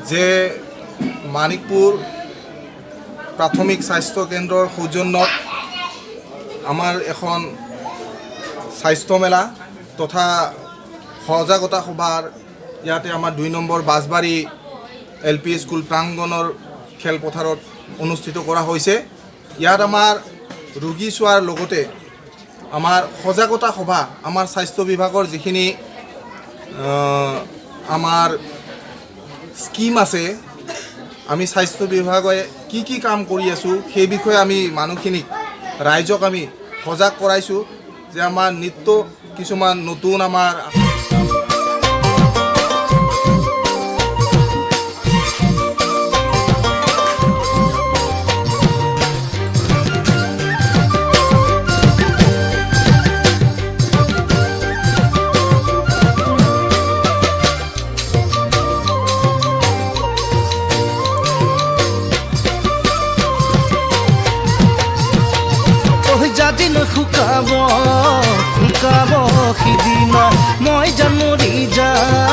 যে মানিকপুৰ প্ৰাথমিক স্বাস্থ্য কেন্দ্ৰৰ সৌজন্যত আমাৰ এখন স্বাস্থ্য মেলা তথা সজাগতা সভাৰ ইয়াতে আমাৰ 2 নম্বৰ বাছবাৰী এল পি স্কুল প্ৰাংগণৰ খেলপথাৰত অনুষ্ঠিত কৰা হৈছে। ইয়াত আমাৰ ৰোগী চোৱাৰ লগতে আমাৰ সজাগতা সভা, আমাৰ স্বাস্থ্য বিভাগৰ যিখিনি আমাৰ স্কীম আছে, আমি স্বাস্থ্য বিভাগে কি কি কাম কৰি আছোঁ, সেই বিষয়ে আমি মানুহখিনিক, ৰাইজক আমি সজাগ কৰাইছোঁ যে আমাৰ নিত্য কিছুমান নতুন আমাৰ যাদিন শুকাব শুকাব, সিদিনা মই জান মৰি যাম।